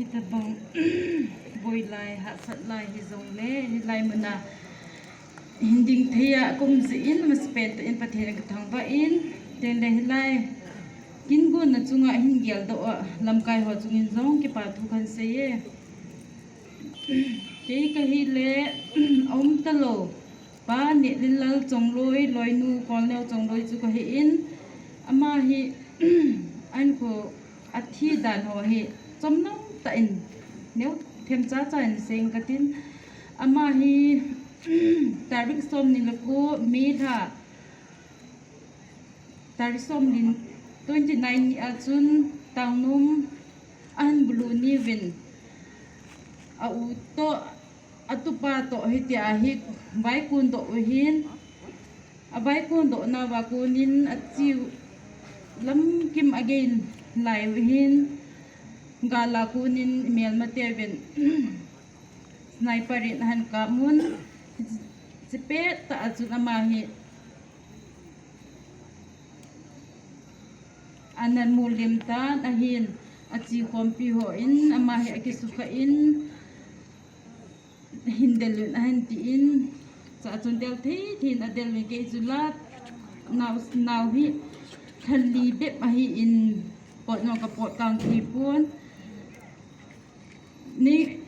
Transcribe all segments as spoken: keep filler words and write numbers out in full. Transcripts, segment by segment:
Tabang boi lai, hahsat lai hijongle, hilai muna hin ding thei a kum jeh in, masapen tah in Pathen kathangvah in, tengle hilai kin gonna chunga hin geldoh a, lamkai ho chungin jong kipa thu kahin sei e. Kei kahile, aum talou. Pa Nehlinlal Chongloi, loinu Kolneo Chongloi chu kahi in, ama hi, ankho athi dan ho hi, chomnom tah in, neo themcha cha in seng katin, ama hi, tarik somni le ko, May lha, tarik somni, twenty nine ni a chun, Tangnom ahin bulu niuvin, a u toh, atupa toh hitia hi vaikon doh u ahin, avaikon doh nauva konin achiu lamkim agei lai u ahin, gal a konin imelmateuvin sniper in ahin kap un, chepet tah a chun ama hi ana mulim tan ahin, achi khompi hon ama hi akisukha in, hin del un ahin tin, cha chun del thei thei in adel un, kei chu la nau, nau hi thal li bep ahin, pot jong kapot kang thei pon. Ni,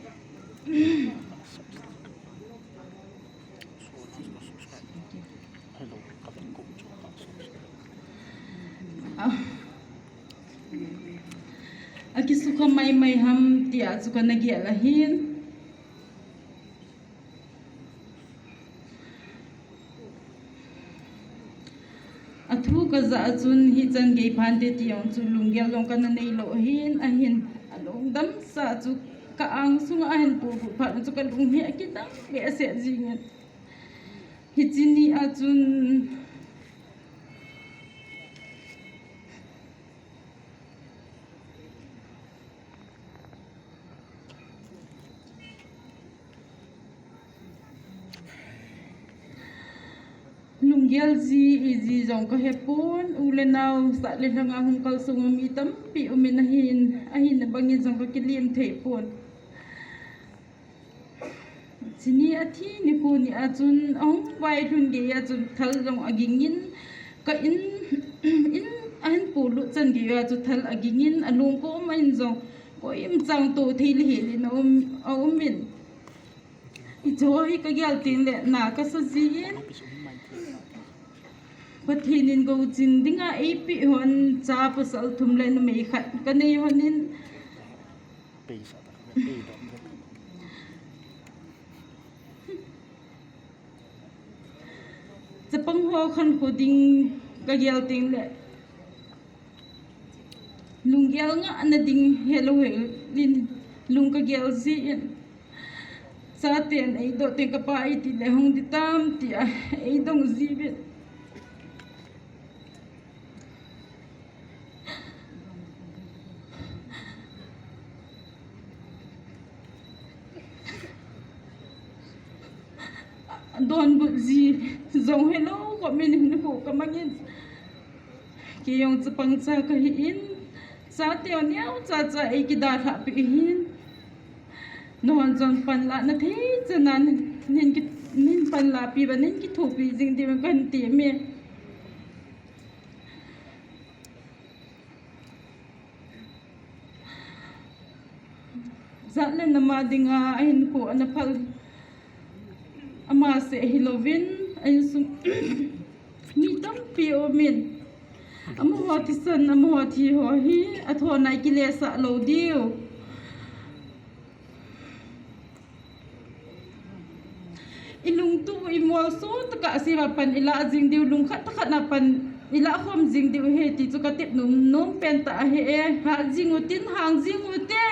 a, akisukha mai mai ham tia chu kana gel ahin. Athu kajah a chun hichan gei phante ti jong chu lunggel jong kana neilou ahin, ahin, alungdamsa chu ka angsunga ahin polut phat chu kalung hi akidang behseh jingin. Hiche ni a chun lunggel ji iji jong kahepon, u le nao, sah le lhanga hung kalsong u mi tampi umin ahin, ahina bangin jong kakilim thei pon. Chuni athi nikho ni a chun ahung vailhun gei a chun thal jong agingin, ka in, in ahin polut chan gei a chu thal agingin, alung kom a in jong koima chang to thei le hel in aum, aumin. Hiche hi kagel tengle na kasa jin, Pathen in gouchin dinga eipeh hon cha pasal thum le numei khat kanei hon in, chapang ho khankho ding kagel tengle lunggel ngahna ding helou hel in lung kagel jin, chaten eidoh teng kapa iti le hung di tam tia eidong jiuvin. Donbut ji jong helou, komin hinkho kamangin. Kei jong chapang cha kahin, chate neocha cha eikidalhah peh hin. Nahon jong panlahna thei chana nin ki, nin panlahpi uva nin kithopi jing diu kahin temme. Jat le nam a dinga ahinkho ana phal, ama seh hilouvin, a insung mi tampi aumin, amaho thisan, amaho thi ho hi athona ikilesah lou diu. Ilungtup u imolso tah a sema pan ilah jing diu, lungkhat tah khat a pan ilah khom jing diu ahi ti chu katep nom, nom pen tah ahi e. Hat jing utin, hang jing ute.